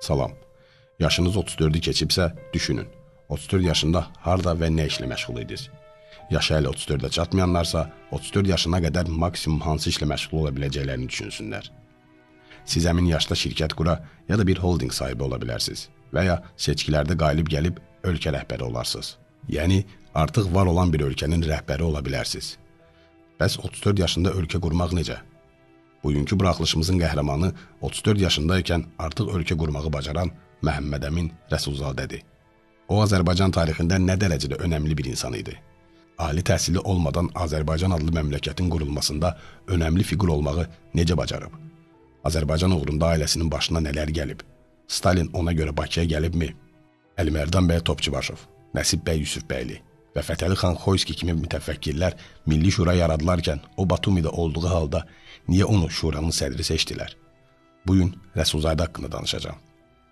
Salam. Yaşınız 34-ü keçibsə, düşünün. 34 yaşında harda və nə işlə məşğul idiniz? Yaşı hələ 34-ə çatmayanlarsa, 34 yaşına qədər maksimum hansı işlə məşğul ola biləcəklərini düşünsünlər. Siz həmin yaşda şirkət qura ya da bir holding sahibi ola bilərsiniz və ya seçkilərdə qalib gəlib ölkə rəhbəri olarsınız. Yəni, artıq var olan bir ölkənin rəhbəri ola bilərsiniz. Bəs 34 yaşında ölkə qurmaq necə? Bugünkü buraxılışımızın qəhrəmanı 34 yaşındaykən artıq ölkə qurmağı bacaran Məhəmməd Əmin Rəsulzadədir. O, Azərbaycan tarixində nə dərəcədə önəmli bir insan idi? Ali təhsili olmadan Azərbaycan adlı məmləkətin qurulmasında önəmli fiqur olmağı necə bacarıb? Azərbaycan uğrunda ailəsinin başına nələr gəlib? Stalin ona görə Bakıya gəlibmi? Əlimərdan bəy Topçubaşov, Nəsib bəy Yusifbəyli və Fətəli xan Xoyski kimi mütəfəkkirlər Milli Şura yaradılarkən o Batumidə olduğu halda niyə onu şuranın sədri seçdilər? Bugün Rəsulzadə haqqında danışacağam.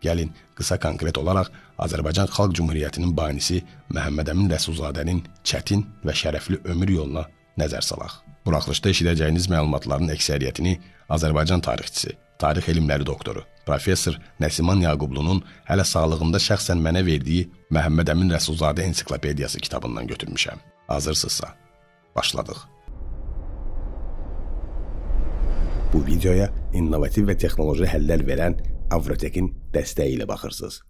Gəlin, qısa konkret olaraq Azərbaycan Xalq Cümhuriyyətinin banisi Məhəmməd Əmin Rəsulzadənin çətin və şərəfli ömür yoluna nəzər salaq. Buraxılışda eşidəcəyiniz məlumatların əksəriyyətini Azərbaycan tarixçisi, tarix elmləri doktoru, professor Nəsiman Yaqublunun hələ sağlığında şəxsən mənə verdiyi Məhəmməd Əmin Rəsulzadə ensiklopediyası kitabından götürmüşəm. Hazırsınızsa, başladıq. Bu videoya innovativ və texnoloji həllər verən Avrotekin dəstəyi ilə baxırsınız.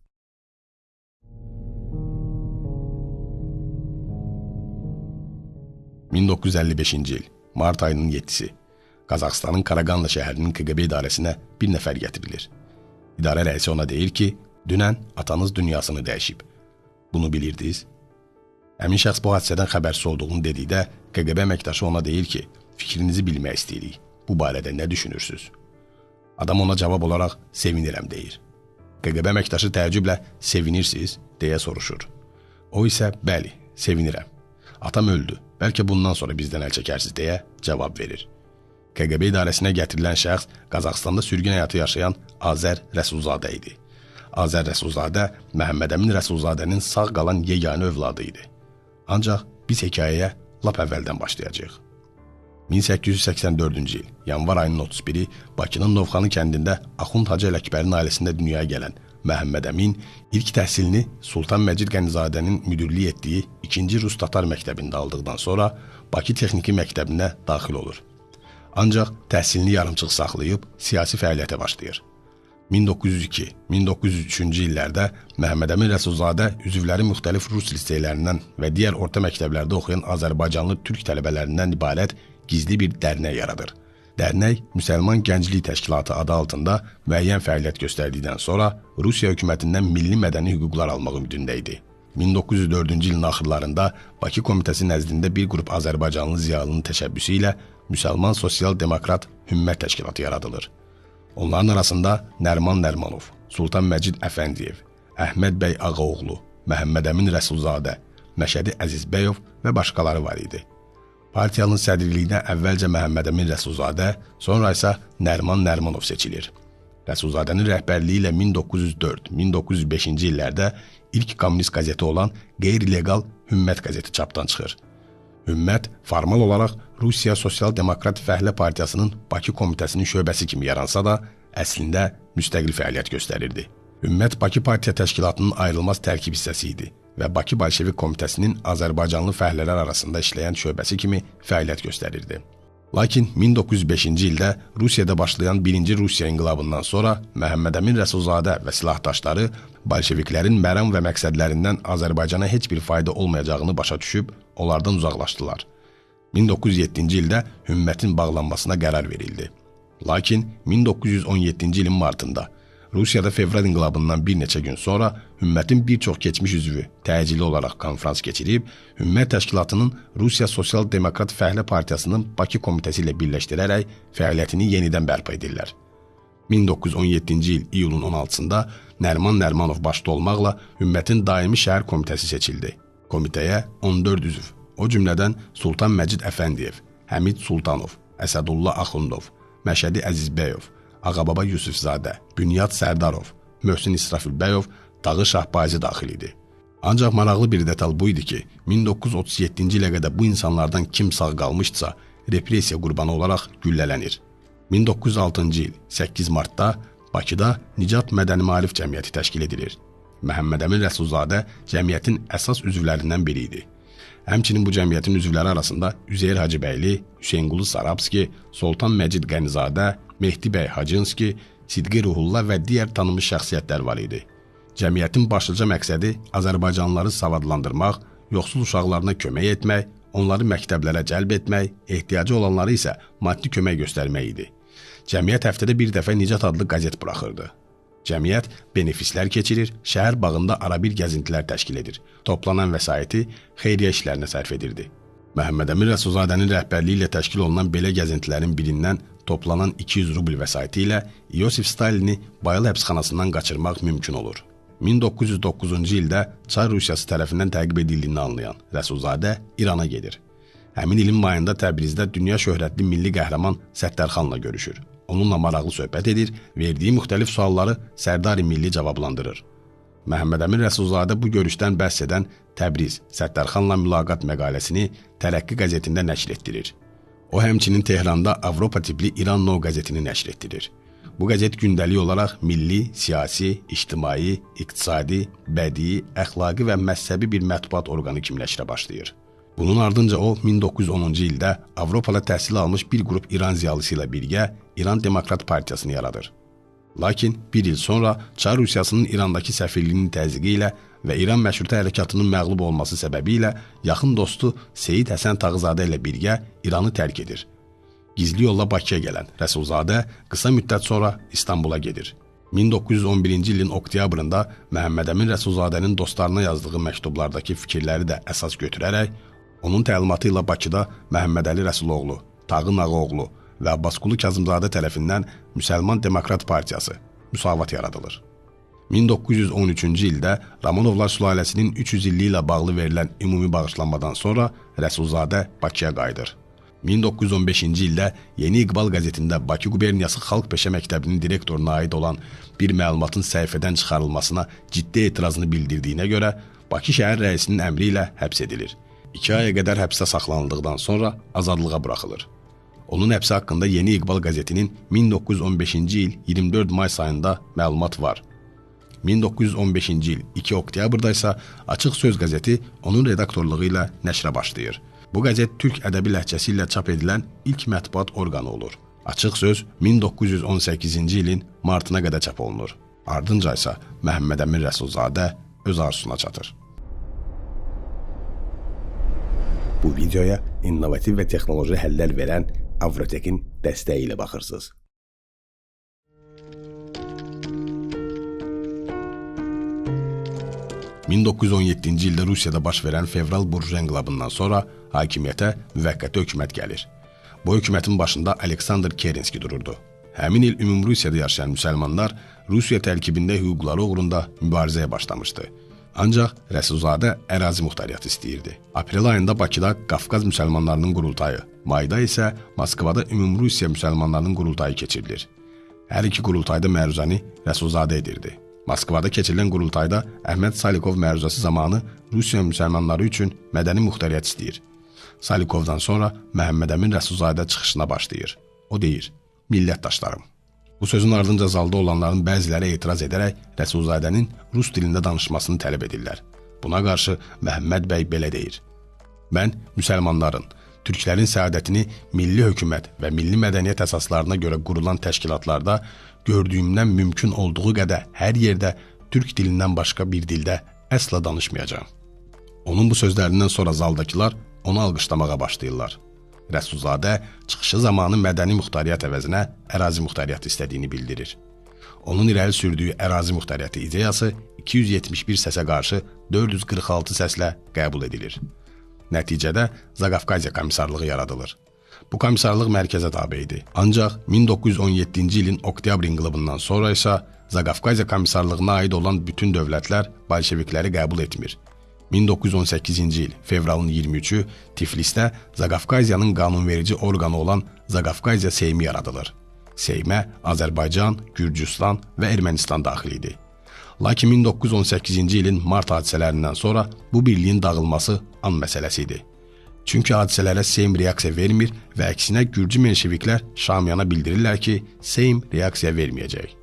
...1955-ci il, mart ayının 7-si, Qazaxıstanın Karaqanlı şəhərinin KQB idarəsinə bir nəfər gətirilir. İdarə rəisi ona deyir ki, dünən atanız dünyasını dəyişib. Bunu bilirdiniz? Həmin şəxs bu hadisədən xəbərsiz olduğunu dedikdə, KQB əməkdaşı ona deyir ki, fikrinizi bilmək istəyirik. Bu barədə nə düşünürsünüz? Adam ona cavab olaraq sevinirəm deyir. KQB əməkdaşı təəccüblə sevinirsiniz deyə soruşur. O isə bəli, sevinirəm. Atam öldü, bəlkə bundan sonra bizdən əl çəkərsiniz deyə cavab verir. KQB idarəsinə gətirilən şəxs Qazaxıstanda sürgün həyatı yaşayan Azər Rəsulzadə idi. Azər Rəsulzadə Məhəmməd Əmin Rəsulzadənin sağ qalan yeganə övladı idi. Ancaq biz hekayəyə lap əvvəldən başlayacağıq. 1884-cü il, yanvar ayının 31-i Bakının Novxanı kəndində Axund Hacı Ələkbərin ailəsində dünyaya gələn Məhəmməd Əmin ilk təhsilini Sultan Məcid Qənizadənin müdirlik etdiyi 2-ci Rus Tatar məktəbində aldıqdan sonra Bakı Texniki Məktəbinə daxil olur. Ancaq təhsilini yarımçıq saxlayıb siyasi fəaliyyətə başlayır. 1902-1903-cü illərdə Məhəmməd Əmin Rəsulzadə üzvləri müxtəlif rus liseylərindən və digər orta məktəblərdə oxuyan Azərbaycanlı türk tələbələrindən ibarət gizli bir dərnək yaradır. Dərnək Müsəlman Gənclik Təşkilatı adı altında müəyyən fəaliyyət göstərdikdən sonra Rusiya hökumətindən milli mədəni hüquqlar almaq ümidində idi. 1904-cü ilin axırlarında Bakı Komitəsi nəzdində bir qrup Azərbaycanlı ziyalının təşəbbüsü ilə Müsəlman Sosial Demokrat Hümmət Təşkilatı yaradılır. Onların arasında Nərman Nərmanov, Sultan Məcid Əfəndiyev, Əhməd bəy Ağaoğlu, Məhəmməd Əmin Rəsulzadə, Məşədi Əzizbəyov və başqaları var idi. Partiyanın sədrliyinə əvvəlcə Məhəmməd Əmin Rəsulzadə, sonra isə Nərman Nərmanov seçilir. Rəsulzadənin rəhbərliyi ilə 1904-1905-ci illərdə ilk kommunist qəzeti olan qeyri-legal Hümmət qəzeti çapdan çıxır. Hümmət formal olaraq Rusiya Sosial Demokrat Fəhlə Partiyasının Bakı Komitəsinin şöbəsi kimi yaransa da, əslində müstəqil fəaliyyət göstərirdi. Hümmət Bakı Partiya Təşkilatının ayrılmaz tərkib hissəsi idi və Bakı Bolşevik Komitəsinin Azərbaycanlı fəhlələr arasında işləyən şöbəsi kimi fəaliyyət göstərirdi. Lakin 1905-ci ildə Rusiyada başlayan 1-ci Rusiya inqilabından sonra Məhəmməd Əmin Rəsulzadə və silahdaşları bolşeviklərin məram və məqsədlərindən Azərbaycana heç bir fayda olmayacağını başa düşüb, onlardan uzaqlaşdılar. 1907-ci ildə Hümmətin bağlanmasına qərar verildi. Lakin 1917-ci ilin martında Rusiyada fevral inqilabından bir neçə gün sonra Hümmətin bir çox keçmiş üzvü təcili olaraq konfrans keçirib, Hümmət Təşkilatının Rusiya Sosial Demokrat Fəhlə Partiyasının Bakı Komitəsi ilə birləşdirərək fəaliyyətini yenidən bərpa edirlər. 1917-ci il iyulun 16-sında Nərman Nərmanov başda olmaqla Hümmətin Daimi Şəhər Komitəsi seçildi. Komitəyə 14 üzv, o cümlədən Sultan Məcid Əfəndiyev, Həmid Sultanov, Əsədullah Axundov, Məşədi Əzizbəyov, Ağababa Yusifzadə, Bünyad Sərdarov, Möhsin İsrafilbəyov, Tağı Şahbazi daxil idi. Ancaq maraqlı bir detal bu idi ki, 1937-ci ilə qədər bu insanlardan kim sağ qalmışdısa, repressiya qurbanı olaraq güllələnir. 1906-cı il 8 martda Bakıda Nicat Mədəni Maarif Cəmiyyəti təşkil edilir. Məhəmməd Əmin Rəsulzadə cəmiyyətin əsas üzvlərindən biri idi. Həmçinin bu cəmiyyətin üzvləri arasında Üzeyir Hacıbəyli, Hüseynqulu Sarabski, Soltan Məcid Qənizadə, Mehdi bəy Hacınski, Sidqi Ruhulla və digər tanınmış şəxsiyyətlər var idi. Cəmiyyətin başlıca məqsədi Azərbaycanlıları savadlandırmaq, yoxsul uşaqlarına kömək etmək, onları məktəblərə cəlb etmək, ehtiyacı olanları isə maddi kömək göstərmək idi. Cəmiyyət həftədə bir dəfə Nicat adlı qəzet buraxırdı. Cəmiyyət benefislər keçirir, şəhər bağında arabir gəzintilər təşkil edir. Toplanan vəsaiti xeyriyyə işlərinə sərf edirdi. Məhəmməd Əmin Rəsulzadənin rəhbərliyi ilə təşkil olunan belə gəzintilərin birindən toplanan 200 rubl vəsaiti ilə İosif Stalini Bayıl həbsxanasından qaçırmaq mümkün olur. 1909-cu ildə Çar Rusiyası tərəfindən təqib edildiyini anlayan Rəsulzadə İrana gedir. Həmin ilin mayında Təbrizdə dünya şöhrətli milli qəhrəman Səttarxanla görüşür. Onunla maraqlı söhbət edir, verdiyi müxtəlif sualları Sərdar-i Milli cavablandırır. Məhəmməd Əmin Rəsulzadə bu görüşdən bəhs edən Təbriz Səttarxanla mülaqat məqaləsini Tərəqqi qəzetində nəşr etdirir. O, həmçinin Tehranda Avropa tipli İran No qəzetini nəşr etdirir. Bu qəzet gündəlik olaraq milli, siyasi, ictimai, iqtisadi, bədii, əxlaqi və məzhəbi bir mətbuat orqanı kimi nəşrə başlayır. Bunun ardınca o, 1910-cu ildə Avropada təhsil almış bir qrup İran ziyalısı ilə birgə İran Demokrat Partiyasını yaradır. Lakin bir il sonra Çar Rusiyasının İrandakı səfirliyinin təzyiqi ilə və İran Məşrutə Hərəkatının məğlub olması səbəbi ilə yaxın dostu Seyid Həsən Tağızadə ilə birgə İranı tərk edir. Gizli yolla Bakıya gələn Rəsulzadə qısa müddət sonra İstanbula gedir. 1911-ci ilin oktyabrında Məhəmməd Əmin Rəsulzadənin dostlarına yazdığı məktublardakı fikirləri də əsas götürərək, onun təlimatı ilə Bakıda Məhəmməd Əli Rəsuloğlu, Tağı Nağıoğlu və Abbasqulu Kazımzadə tərəfindən Müsəlman Demokrat Partiyası Müsavat yaradılır. 1913-cü ildə Romanovlar sülaləsinin 300 illiyi ilə bağlı verilən ümumi bağışlanmadan sonra Rəsulzadə Bakıya qayıdır. 1915-ci ildə Yeni İqbal qəzetində Bakı Quberniyası Xalq Peşə Məktəbinin direktoruna aid olan bir məlumatın səhifədən çıxarılmasına ciddi etirazını bildirdiyinə görə Bakı şəhər rəisinin əmri ilə həbs edilir. 2 aya qədər həbsdə saxlanıldıqdan sonra azadlığa buraxılır. Onun həbsi haqqında Yeni İqbal qəzetinin 1915-ci il 24 may sayında məlumat var. 1915-ci il 2 oktyabrda isə Açıq Söz qəzeti onun redaktorluğu ilə nəşrə başlayır. Bu qəzet türk ədəbi ləhcəsi ilə çap edilən ilk mətbuat orqanı olur. Açıq Söz 1918-ci ilin martına qədər çap olunur. Ardınca isə Məhəmməd Əmin Rəsulzadə öz arzusuna çatır. Bu videoya innovativ və texnoloji həllər verən Avrotekin dəstəyi ilə baxırsınız. ...1917-ci ildə Rusiyada baş verən fevral burjua inqilabından sonra hakimiyyətə müvəqqəti hökumət gəlir. Bu hökumətin başında Aleksandr Kerenski dururdu. Həmin il Ümumrusiyada yaşayan müsəlmanlar Rusiya tərkibində hüquqları uğrunda mübarizəyə başlamışdı. Ancaq Rəsulzadə ərazi muxtariyyatı istəyirdi. Aprel ayında Bakıda Qafqaz müsəlmanlarının qurultayı, mayda isə Moskvada Ümumrusiya müsəlmanlarının qurultayı keçirilir. Hər iki qurultayda məruzəni Rəsulzadə edirdi. Moskvada keçirilən qurultayda Əhməd Salikov məruzəsi zamanı Rusiya müsəlmanları üçün mədəni muxtariyyət istəyir. Salikovdan sonra Məhəmməd Əmin Rəsulzadə çıxışına başlayır. O deyir, millətdaşlarım. Bu sözün ardınca zalda olanların bəziləri etiraz edərək Rəsulzadənin rus dilində danışmasını tələb edirlər. Buna qarşı Məhəmməd bəy belə deyir. Mən müsəlmanların, türklərin səadətini milli hökumət və milli mədəniyyət əsaslarına görə qurulan təşkilatlarda gördüyümdən mümkün olduğu qədər hər yerdə türk dilindən başqa bir dildə əsla danışmayacağam. Onun bu sözlərindən sonra zaldakılar onu alqışlamağa başlayırlar. Rəsulzadə çıxışı zamanı mədəni muxtariyyət əvəzinə ərazi muxtariyyəti istədiyini bildirir. Onun irəli sürdüyü ərazi muxtariyyəti ideyası 271 səsə qarşı 446 səslə qəbul edilir. Nəticədə Zaqafqaziya komissarlığı yaradılır. Bu komissarlıq mərkəzə tabe idi. Ancaq 1917-ci ilin oktyabr inqilabından sonra isə Zaqafqaziya komissarlığına aid olan bütün dövlətlər bolşevikləri qəbul etmir. 1918-ci il fevralın 23-ü Tiflisdə Zaqafqaziyanın qanunverici orqanı olan Zaqafqaziya Seymi yaradılır. Seymə Azərbaycan, Gürcüstan və Ermənistan daxil idi. Lakin 1918-ci ilin mart hadisələrindən sonra bu birliyin dağılması an məsələsi idi. Çünki hadisələrə Seym reaksiya vermir və əksinə Gürcü menşeviklər Şamyana bildirirlər ki, Seym reaksiya verməyəcək.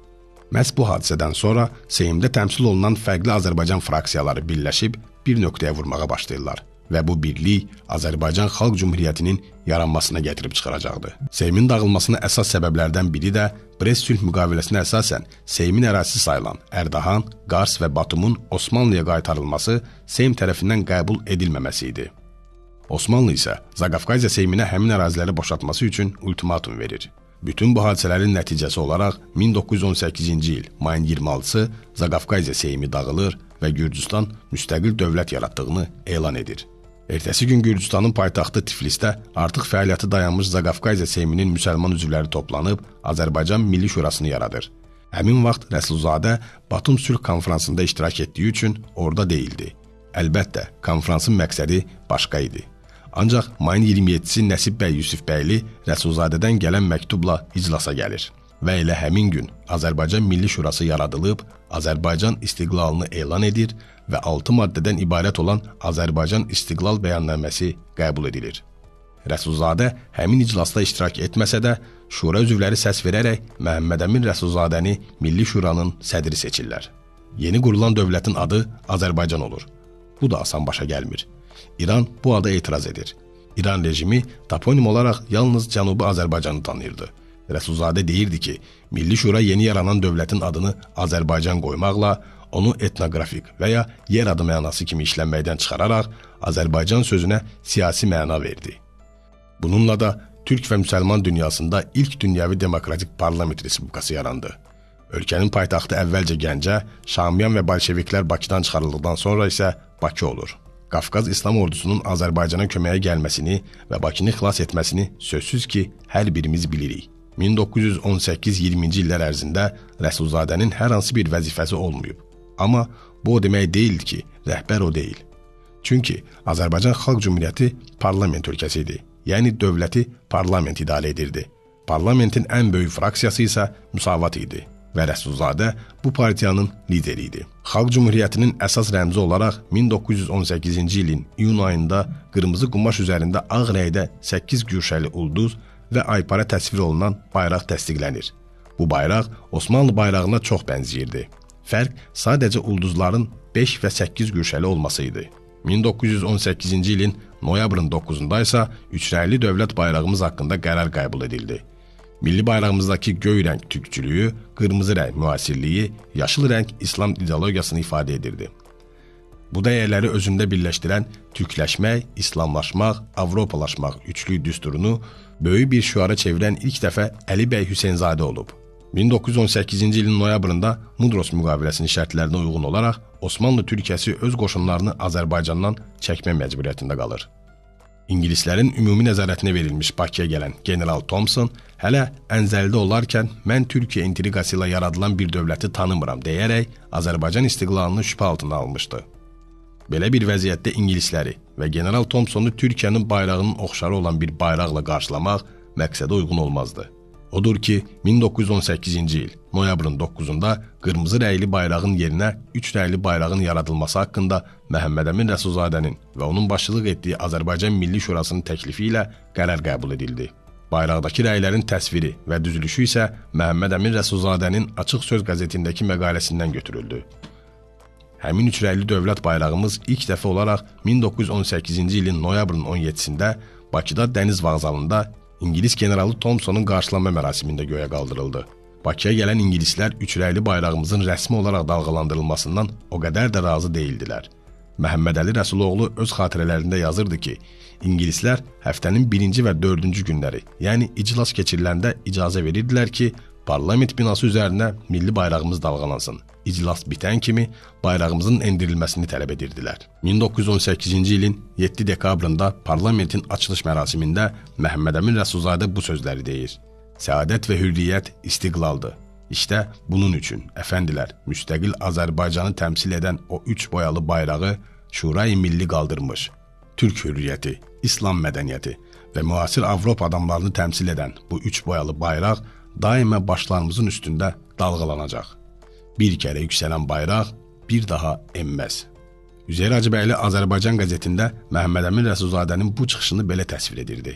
Məhz bu hadisədən sonra Seymdə təmsil olunan fərqli Azərbaycan fraksiyaları birləşib bir nöqtəyə vurmağa başlayırlar və bu birlik Azərbaycan Xalq Cümhuriyyətinin yaranmasına gətirib çıxaracaqdı. Seymin dağılmasına əsas səbəblərdən biri də Brest sülh müqaviləsinə əsasən Seymin ərazisi sayılan Ərdahan, Qars və Batumun Osmanlıya qaytarılması Seym tərəfindən qəbul edilməməsi idi. Osmanlı isə Zaqafqaziya Seyminə həmin əraziləri boşaltması üçün ultimatum verir. Bütün bu hadisələrin nəticəsi olaraq 1918-ci il mayın 26-sı Zaqafqaziya Seymi dağılır və Gürcüstan müstəqil dövlət yaratdığını elan edir. Ertəsi gün Gürcüstanın paytaxtı Tiflisdə artıq fəaliyyəti dayanmış Zaqafqaziya Seyminin müsəlman üzvləri toplanıb Azərbaycan Milli Şurasını yaradır. Həmin vaxt Rəsulzadə Batum sülh konfransında iştirak etdiyi üçün orada deyildi. Əlbəttə, konfransın məqsədi başqa idi. Ancaq mayın 27-si Nəsib bəy Yusifbəyli Rəsulzadədən gələn məktubla iclasa gəlir və elə həmin gün Azərbaycan Milli Şurası yaradılıb, Azərbaycan istiqlalını elan edir və 6 maddədən ibarət olan Azərbaycan İstiqlal Bəyannaməsi qəbul edilir. Rəsulzadə həmin iclasda iştirak etməsə də, şura üzvləri səs verərək Məhəmməd Əmin Rəsulzadəni Milli Şuranın sədri seçirlər. Yeni qurulan dövlətin adı Azərbaycan olur. Bu da asan başa gəlmir. İran bu ada etiraz edir. İran rejimi toponim olaraq yalnız Cənubi Azərbaycanı tanıyırdı. Rəsulzadə deyirdi ki, Milli Şura yeni yaranan dövlətin adını Azərbaycan qoymaqla onu etnoqrafik və ya yer adı mənası kimi işlənməkdən çıxararaq Azərbaycan sözünə siyasi məna verdi. Bununla da Türk və müsəlman dünyasında ilk dünyəvi demokratik parlament respublikası yarandı. Ölkənin paytaxtı əvvəlcə Gəncə, Şamiyan və bolşeviklər Bakıdan çıxarıldıqdan sonra isə Bakı olur. Qafqaz İslam ordusunun Azərbaycana köməyə gəlməsini və Bakını xilas etməsini sözsüz ki, hər birimiz bilirik. 1918-20-ci illər ərzində Rəsulzadənin hər hansı bir vəzifəsi olmayıb. Amma bu o demək deyildi ki, rəhbər o deyil. Çünki Azərbaycan Xalq Cümhuriyyəti parlament ölkəsi idi. Yəni dövləti parlament idarə edirdi. Parlamentin ən böyük fraksiyası isə Müsavat idi və Rəsulzadə bu partiyanın lideri idi. Xalq Cümhuriyyətinin əsas rəmzi olaraq 1918-ci ilin iyun ayında qırmızı qumaş üzərində ağ rəngdə 8 güşəli ulduz və aypara təsvir olunan bayraq təsdiqlənir. Bu bayraq Osmanlı bayrağına çox bənzəyirdi. Fərq sadəcə ulduzların 5 və 8 güşəli olması idi. 1918-ci ilin noyabrın 9-da isə üçrəngli dövlət bayrağımız haqqında qərar qəbul edildi. Milli bayrağımızdakı göy rəng türkçülüyü, qırmızı rəng müasirliyi, yaşıl rəng İslam ideologiyasını ifadə edirdi. Bu dəyərləri özündə birləşdirən türkləşmək, İslamlaşmaq, Avropalaşmaq üçlü düsturunu böyük bir şüara çevirən ilk dəfə Əli bəy Hüseynzadə olub. 1918-ci ilin noyabrında Mudros müqaviləsinin şərtlərinə uyğun olaraq Osmanlı Türkiyəsi öz qoşunlarını Azərbaycandan çəkmə məcburiyyətində qalır. İngilislərin ümumi nəzarətinə verilmiş Bakıya gələn General Thompson hələ Ənzəlidə olarkən mən Türkiyə intriqası ilə yaradılan bir dövləti tanımıram deyərək Azərbaycan istiqlalını şübhə altına almışdı. Belə bir vəziyyətdə ingilisləri və General Thompsonu Türkiyənin bayrağının oxşarı olan bir bayraqla qarşılamaq məqsədə uyğun olmazdı. Odur ki, 1918-ci il noyabrın 9-da qırmızı rəngli bayrağın yerinə üç rəngli bayrağın yaradılması haqqında Məhəmməd Əmin Rəsulzadənin və onun başçılıq etdiyi Azərbaycan Milli Şurasının təklifi ilə qərar qəbul edildi. Bayraqdakı rənglərin təsviri və düzülüşü isə Məhəmməd Əmin Rəsulzadənin Açıq Söz qəzetindəki məqaləsindən götürüldü. Həmin üç rəngli dövlət bayrağımız ilk dəfə olaraq 1918-ci ilin noyabrın 17-sində Bakıda Dəniz Vağzalında İngilis generalı Thompsonun qarşılama mərasimində göyə qaldırıldı. Bakıya gələn ingilislər üç rəngli bayrağımızın rəsmi olaraq dalğalandırılmasından o qədər də razı deyildilər. Məhəmməd Əli Rəsuloğlu öz xatirələrində yazırdı ki, ingilislər həftənin 1-ci və 4-cü günləri, yəni iclas keçiriləndə icazə verirdilər ki, parlament binası üzərinə milli bayrağımız dalğalansın. İclas bitən kimi bayrağımızın endirilməsini tələb edirdilər. 1918-ci ilin 7 dekabrında parlamentin açılış mərasimində Məhəmməd Əmin Rəsulzadə bu sözləri deyir. Səadət və hürriyyət istiqlaldır. İşte bunun üçün, əfəndilər, müstəqil Azərbaycanı təmsil edən o üç boyalı bayrağı Şurayı Milli qaldırmış. Türk hürriyyəti, İslam mədəniyyəti və müasir Avropa adamlarını təmsil edən bu üç boyalı bayraq daima başlarımızın üstündə dalğalanacaq. Bir kərə yüksələn bayraq bir daha enməz. Üzeyir Hacıbəyli Azərbaycan qəzetində Məhəmməd Əmin Rəsulzadənin bu çıxışını belə təsvir edirdi.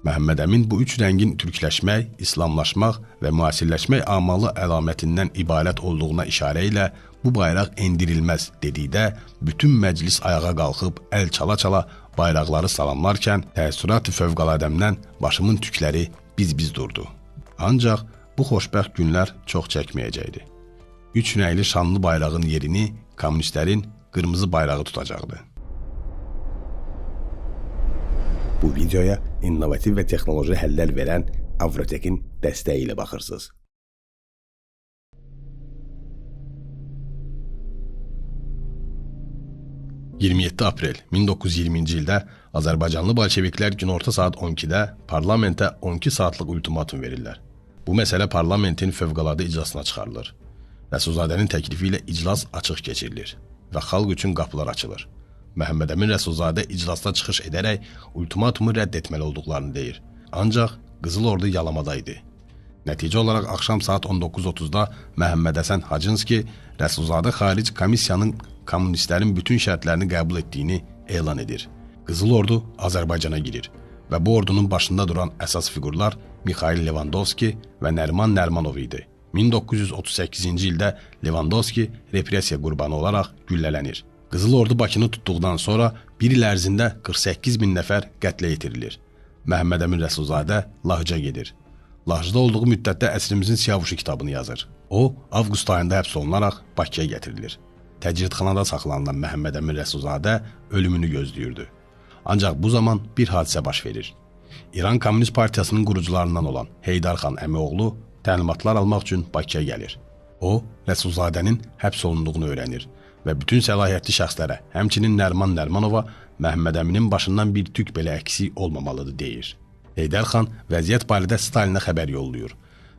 Məhəmməd Əmin bu üç rəngin türkləşmək, islamlaşmaq və müasirləşmək amalı əlamətindən ibarət olduğuna işarə ilə bu bayraq endirilməz dedikdə bütün məclis ayağa qalxıb əl çala-çala bayraqları salamlarkən təəssürat-ı fövqəladəmdən başımın tükləri biz-biz durdu. Ancaq bu xoşbəxt günlər çox çəkməyəcəkdi. Üç rəngli şanlı bayrağın yerini kommunistlərin qırmızı bayrağı tutacaqdı. Bu videoya innovativ və texnoloji həllər verən Avrotekin dəstəyi ilə baxırsınız. ...27 aprel 1920-ci ildə Azərbaycanlı bolşeviklər günorta saat 12-də parlamentə 12 saatlıq ultimatum verirlər. Bu məsələ parlamentin fövqəladə iclasına çıxarılır. Rəsulzadənin təklifi ilə iclas açıq keçirilir və xalq üçün qapılar açılır. Məhəmməd Əmin Rəsulzadə iclasda çıxış edərək ultimatumu rədd etməli olduqlarını deyir. Ancaq Qızıl Ordu yalamada idi. Nəticə olaraq axşam saat 19:30-da Məhəmməd Həsən Hacınski Rəsulzadə xaric komissiyanın kommunistlərin bütün şərtlərini qəbul etdiyini elan edir. Qızıl Ordu Azərbaycana girir və bu ordunun başında duran əsas fiqurlar Mixail Levandovski və Nəriman Nərimanov idi. 1938-ci ildə Levandovski repressiya qurbanı olaraq güllələnir. Qızıl Ordu Bakını tutduqdan sonra bir il ərzində 48 min nəfər qətlə yetirilir. Məhəmməd Əmin Rəsulzadə Lahıca gedir. Lahıcda olduğu müddətdə Əsrimizin Siyavuşu kitabını yazır. O, avqust ayında həbs olunaraq Bakıya gətirilir. Təcridxanada saxlanılan Məhəmməd Əmin Rəsulzadə ölümünü gözləyirdi. Ancaq bu zaman bir hadisə baş verir. İran Komünist Partiyasının qurucularından olan Heydər xan əmioğlu təlimatlar almaq üçün Bakıya gəlir. O, Rəsulzadənin həbs olunduğunu öyrənir və bütün səlahiyyətli şəxslərə, həmçinin Nəriman Nərimanova Məhəmməd Əminin başından bir tük belə əksik olmamalıdır deyir. Heydər xan vəziyyət barədə Stalinə xəbər yollayır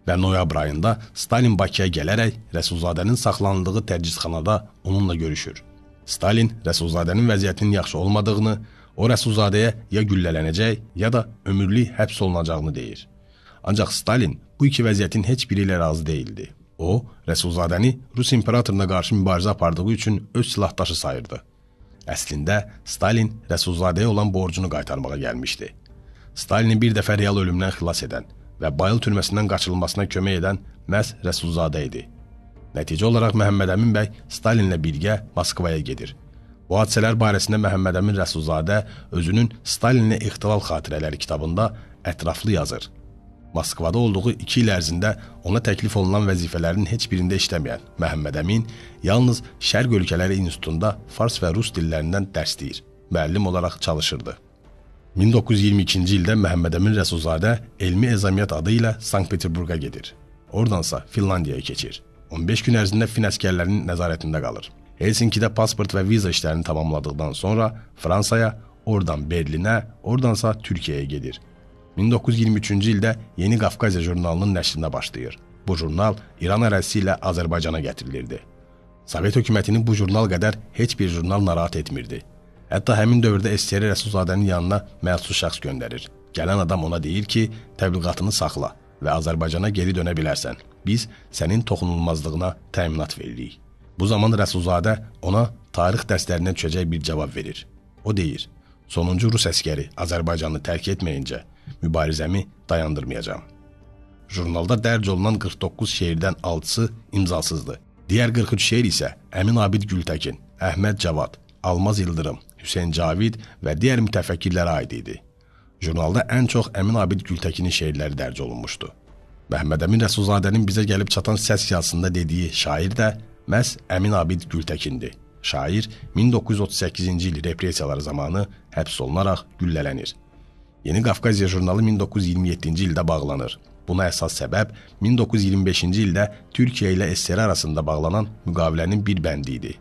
və noyabr ayında Stalin Bakıya gələrək Rəsulzadənin saxlanıldığı təcridxanada onunla görüşür. Stalin Rəsulzadənin vəziyyətinin yaxşı olmadığını, o Rəsulzadəyə ya güllələnəcək, ya da ömürlük həbs olunacağını deyir. Ancaq Stalin bu iki vəziyyətin heç biri ilə razı deyildi. O, Rəsulzadəni Rus imperatoruna qarşı mübarizə apardığı üçün öz silahdaşı sayırdı. Əslində, Stalin Rəsulzadəyə olan borcunu qaytarmağa gəlmişdi. Stalini bir dəfə real ölümdən xilas edən və Bayıl türməsindən qaçırılmasına kömək edən məhz Rəsulzadə idi. Nəticə olaraq Məhəmməd Əmin bəy Stalinlə birgə Moskvaya gedir. Bu hadisələr barəsində Məhəmməd Əmin Rəsulzadə özünün Stalinlə İxtilal Xatirələri kitabında ətraflı yazır. Moskvada olduğu 2 il ərzində ona təklif olunan vəzifələrin heç birində işləməyən Məhəmməd Əmin yalnız Şərq Ölkələri İnstitutunda fars və rus dillərindən dərs deyir, müəllim olaraq çalışırdı. 1922-ci ildə Məhəmməd Əmin Rəsulzadə elmi ezamiyyət adı ilə Sankt-Peterburqa gedir. Oradansa Finlandiyaya keçir. 15 gün ərzində fin əsgərlərinin nəzarətində qalır. Helsinkidə pasport və viza işlərini tamamladıqdan sonra Fransaya, oradan Berlinə, oradansa Türkiyəyə gedir. 1923-cü ildə Yeni Qafqaziya jurnalının nəşrinə başlayır. Bu jurnal İran ərazisi ilə Azərbaycana gətirilirdi. Sovet hökumətini bu jurnal qədər heç bir jurnal narahat etmirdi. Hətta həmin dövrdə SSR Rəsulzadənin yanına məxsus şəxs göndərir. Gələn adam ona deyir ki, təbliğatını saxla və Azərbaycana geri dönə bilərsən. Biz sənin toxunulmazlığına təminat veririk. Bu zaman Rəsulzadə ona tarix dərslərinə düşəcək bir cavab verir. O deyir, sonuncu rus əskəri Azərbaycanı tərk etməyincə mübarizəmi dayandırmayacağam. Jurnalda dərc olunan 49 şeirdən 6-sı imzasızdır. Digər 43 şeir isə Əmin Abid Gültəkin, Əhməd Cavad, Almaz İldırım, Hüseyn Cavid və digər mütəfəkkirlərə aid idi. Jurnalda ən çox Əmin Abid Gültəkinin şeirləri dərc olunmuşdu. Məhəmməd Əmin Rəsulzadənin bizə gəlib çatan səs yazısında dediyi şair də məhz Əmin Abid Gültəkindir. Şair 1938-ci il repressiyaları zamanı həbs olunaraq güllələnir. Yeni Qafqaziya jurnalı 1927-ci ildə bağlanır. Buna əsas səbəb 1925-ci ildə Türkiyə ilə SSR arasında bağlanan müqavilənin bir bəndi idi.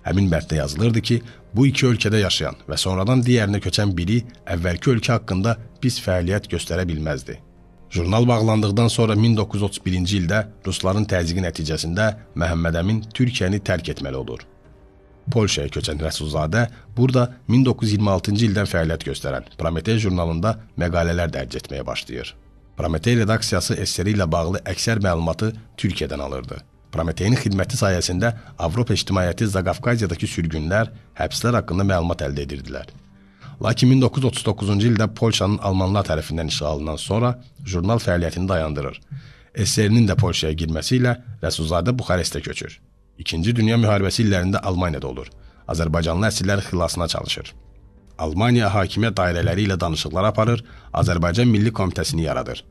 Həmin bənddə yazılırdı ki, bu iki ölkədə yaşayan və sonradan digərinə köçən biri əvvəlki ölkə haqqında pis fəaliyyət göstərə bilməzdi. Jurnal bağlandıqdan sonra 1931-ci ildə Rusların təzyiqi nəticəsində Məhəmməd Əmin Türkiyəni tərk etməli olur. Polşaya köçən Rəsulzadə burada 1926-cı ildən fəaliyyət göstərən Prometey jurnalında məqalələr dərc etməyə başlayır. Prometey redaksiyası SSR ilə bağlı əksər məlumatı Türkiyədən alırdı. Prometeyin xidməti sayəsində Avropa ictimaiyyəti Zaqafqaziyadakı sürgünlər, həbslər haqqında məlumat əldə edirdilər. Lakin 1939-cu ildə Polşanın Almanlar tərəfindən işğalından sonra jurnal fəaliyyətini dayandırır. SSR-nin də Polşaya girməsi ilə Rəsulzadə Buxarestə köçür. İkinci Dünya müharibəsi illərində Almaniyada olur. Azərbaycanlı əsirlər xilasına çalışır. Almaniya hakimiyyət dairələri ilə danışıqlar aparır, Azərbaycan Milli Komitəsini yaradır.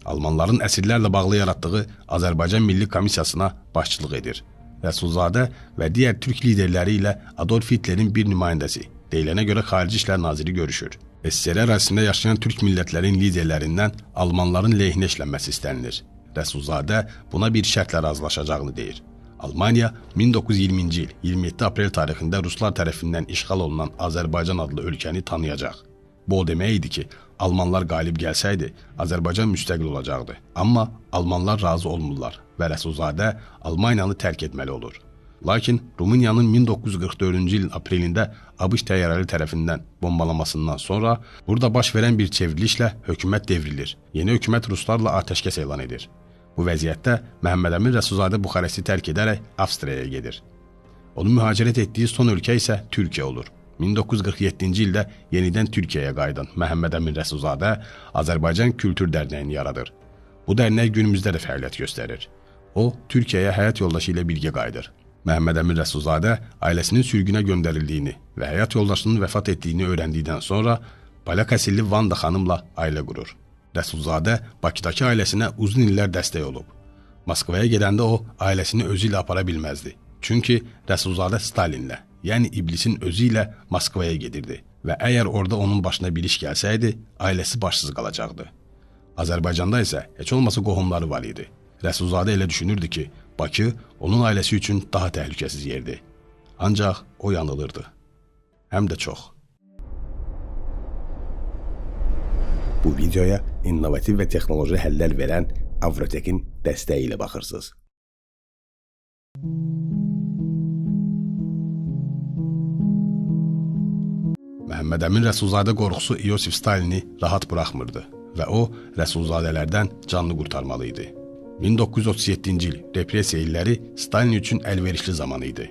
Almanların əsirlərlə bağlı yaratdığı Azərbaycan Milli Komissiyasına başçılıq edir. Rəsulzadə və digər türk liderləri ilə Adolf Hitlerin bir nümayəndəsi, deyilənə görə Xarici İşlər Naziri görüşür. SSR ərazisində yaşayan türk millətlərin liderlərindən Almanların lehinə işlənməsi istənilir. Rəsulzadə buna bir şərtlə razılaşacağını deyir. Almaniya 1920-ci il 27 aprel tarixində Ruslar tərəfindən işğal olunan Azərbaycan adlı ölkəni tanıyacaq. Bu o demək idi ki, Almanlar qalib gəlsəydi, Azərbaycan müstəqil olacaqdı. Amma Almanlar razı olmurlar və Rəsulzadə Almaniyanı tərk etməli olur. Lakin Rumıniyanın 1944-cü ilin aprelində ABŞ təyyarələri tərəfindən bombalamasından sonra burada baş verən bir çevrilişlə hökumət devrilir. Yeni hökumət Ruslarla atəşkəs elan edir. Bu vəziyyətdə Məhəmməd Əmin Rəsulzadə Buxaresti tərk edərək Avstriyaya gedir. Onun mühacirət etdiyi son ölkə isə Türkiyə olur. 1947-ci ildə yenidən Türkiyəyə qayıdan Məhəmməd Əmin Rəsulzadə Azərbaycan Kültür Dərnəyini yaradır. Bu dərnək günümüzdə də fəaliyyət göstərir. O, Türkiyəyə həyat yoldaşı ilə birgə qayıdır. Məhəmməd Əmin Rəsulzadə ailəsinin sürgünə göndərildiyini və həyat yoldaşının vəfat etdiyini öyrəndikdən sonra Polyak əsilli Vanda xanımla ailə qurur. Rəsulzadə Bakıdakı ailəsinə uzun illər dəstək olub. Moskvaya gedəndə o, ailəsini özü ilə apara bilməzdi. Çünki Rəsulzadə Stalinlə, yəni iblisin özü ilə Moskvaya gedirdi və əgər orada onun başına bir iş gəlsəydi, ailəsi başsız qalacaqdı. Azərbaycanda isə heç olmasa qohumları var idi. Rəsulzadə elə düşünürdü ki, Bakı onun ailəsi üçün daha təhlükəsiz yerdir. Ancaq o yanılırdı. Həm də çox. Bu videoya innovativ və texnoloji həllər verən Avrotekin dəstəyi ilə baxırsınız. Məhəmməd Əmin Rəsulzadə qorxusu İosif Stalini rahat buraxmırdı və o, Rəsulzadələrdən canını qurtarmalı idi. 1937-ci il repressiya illəri Stalin üçün əlverişli zaman idi.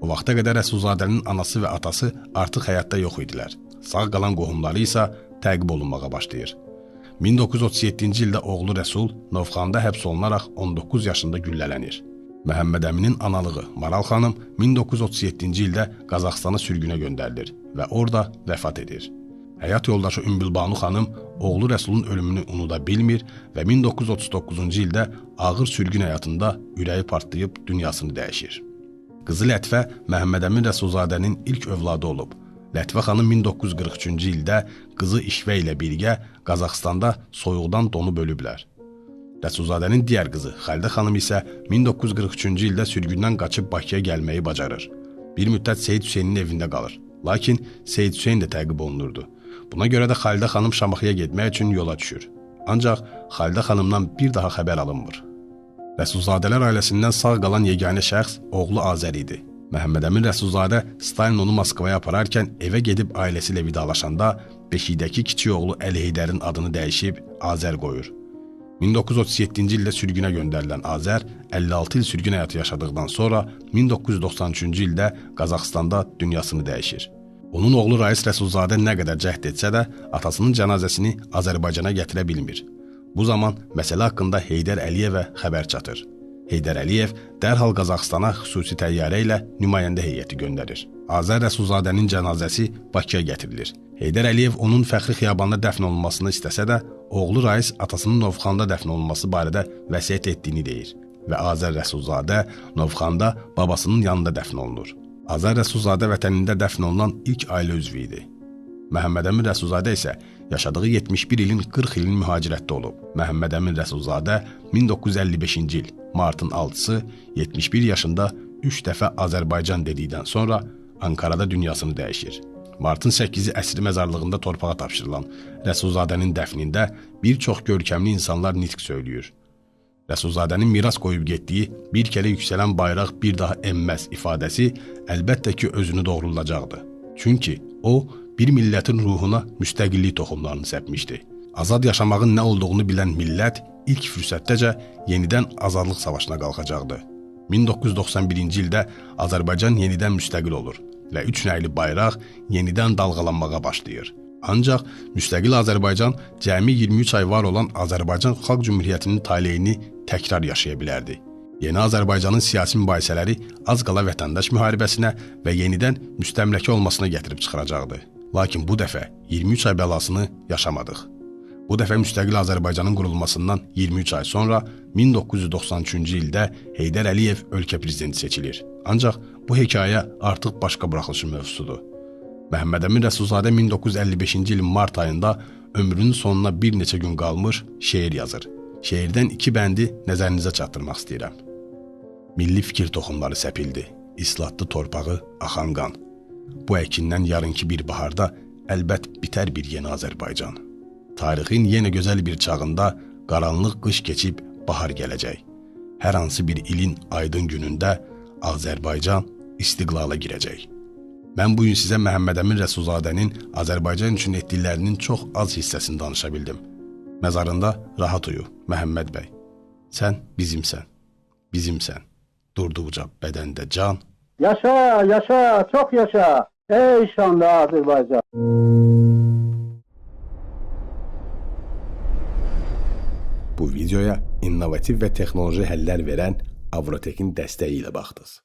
O vaxta qədər Rəsulzadənin anası və atası artıq həyatda yox idilər. Sağ qalan qohumları isə təqib olunmağa başlayır. 1937-ci ildə oğlu Rəsul Novxanda həbs olunaraq 19 yaşında güllələnir. Məhəmməd Əminin analığı Maral xanım 1937-ci ildə Qazaxstana sürgünə göndərilir və orada vəfat edir. Həyat yoldaşı Ümbülbanu xanım oğlu Rəsulun ölümünü unuda bilmir və 1939-cu ildə ağır sürgün həyatında ürəyi partlayıb dünyasını dəyişir. Qızı Lətifə Məhəmməd Əmin Rəsulzadənin ilk övladı olub. Lətifə xanım 1943-cü ildə qızı İşvə ilə birgə Qazaxstanda soyuqdan donub ölüblər. Rəsulzadənin digər qızı Xalidə xanım isə 1943-cü ildə sürgündən qaçıb Bakıya gəlməyi bacarır. Bir müddət Seyid Hüseynin evində qalır. Lakin Seyid Hüseyn də təqib olunurdu. Buna görə də Xalidə xanım Şamaxıya getmək üçün yola düşür. Ancaq Xalidə xanımdan bir daha xəbər alınmır. Rəsulzadələr ailəsindən sağ qalan yeganə şəxs oğlu Azər idi. Məhəmməd Əmin Rəsulzadə Stalin onu Moskvaya apararkən evə gedib ailəsi ilə vidalaşanda beşikdəki kiçik oğlu Əli Heydərin adını dəyişib Azər qoyur. 1937-ci ildə sürgünə göndərilən Azər 56 il sürgün həyatı yaşadıqdan sonra 1993-cü ildə Qazaxstanda dünyasını dəyişir. Onun oğlu Rais Rəsulzadə nə qədər cəhd etsə də atasının cənazəsini Azərbaycana gətirə bilmir. Bu zaman məsələ haqqında Heydər Əliyevə xəbər çatır. Heydər Əliyev dərhal Qazaxstana xüsusi təyyarə ilə nümayəndə heyəti göndərir. Azər Rəsulzadənin cənazəsi Bakıya gətirilir. Heydər Əliyev onun fəxri xiyabanda dəfn olunmasını istəsə də, oğlu Rais atasının Novxanda dəfn olunması barədə vəsiyyət etdiyini deyir və Azər Rəsulzadə Novxanda babasının yanında dəfn olunur. Azər Rəsulzadə vətənində dəfn olunan ilk ailə üzvü idi. Məhəmməd Əmin Rəsulzadə isə yaşadığı 71 ilin 40 ilin mühacirətdə olub. Məhəmməd Əmin Rəsulzadə 1955-ci il martın 6-sı 71 yaşında 3 dəfə Azərbaycan dedikdən sonra Ankarada dünyasını dəyişir. Martın 8-i əsri məzarlığında torpağa tapşırılan Rəsulzadənin dəfnində bir çox görkəmli insanlar nitq söylüyür. Rəsulzadənin miras qoyub getdiyi bir kərə yüksələn bayraq bir daha enməz ifadəsi əlbəttə ki, özünü doğrulacaqdı. Çünki o, bir millətin ruhuna müstəqillik toxumlarını səpmişdi. Azad yaşamağın nə olduğunu bilən millət ilk fürsətdəcə yenidən azadlıq savaşına qalxacaqdı. 1991-ci ildə Azərbaycan yenidən müstəqil olur. və üç rəngli bayraq yenidən dalğalanmağa başlayır. Ancaq müstəqil Azərbaycan cəmi 23 ay var olan Azərbaycan Xalq Cümhuriyyətinin taleyini təkrar yaşaya bilərdi. Yeni Azərbaycanın siyasi mübahisələri az qala vətəndaş müharibəsinə və yenidən müstəmləkə olmasına gətirib çıxaracaqdı. Lakin bu dəfə 23 ay bəlasını yaşamadıq. Bu dəfə müstəqil Azərbaycanın qurulmasından 23 ay sonra 1993-cü ildə Heydər Əliyev ölkə prezidenti seçilir. Ancaq bu hekayə artıq başqa buraxılışın mövzusudur. Məhəmməd Əmin Rəsulzadə 1955-ci ilin mart ayında ömrünün sonuna bir neçə gün qalmış şeir yazır. Şeirdən iki bəndi nəzərinizə çatdırmaq istəyirəm. Milli fikir toxumları səpildi, islatdı torpağı axan qan. Bu əkindən yarınki bir baharda əlbət bitər bir yeni Azərbaycan. Tarixin yenə gözəl bir çağında qaranlıq qış keçib bahar gələcək. Hər hansı bir ilin aydın günündə Azərbaycan istiqlala girəcək. Mən bu gün sizə Məhəmməd Əmin Rəsulzadənin Azərbaycan üçün etdiklərinin çox az hissəsini danışa bildim. Məzarında rahat uyu, Məhəmməd bəy. Sən bizimsən, bizimsən. Durduqca bədəndə can. Yaşa, yaşa, çox yaşa. Ey şanlı Azərbaycan. Bu videoya innovativ və texnoloji həllər verən Avrotekin dəstəyi ilə baxdınız.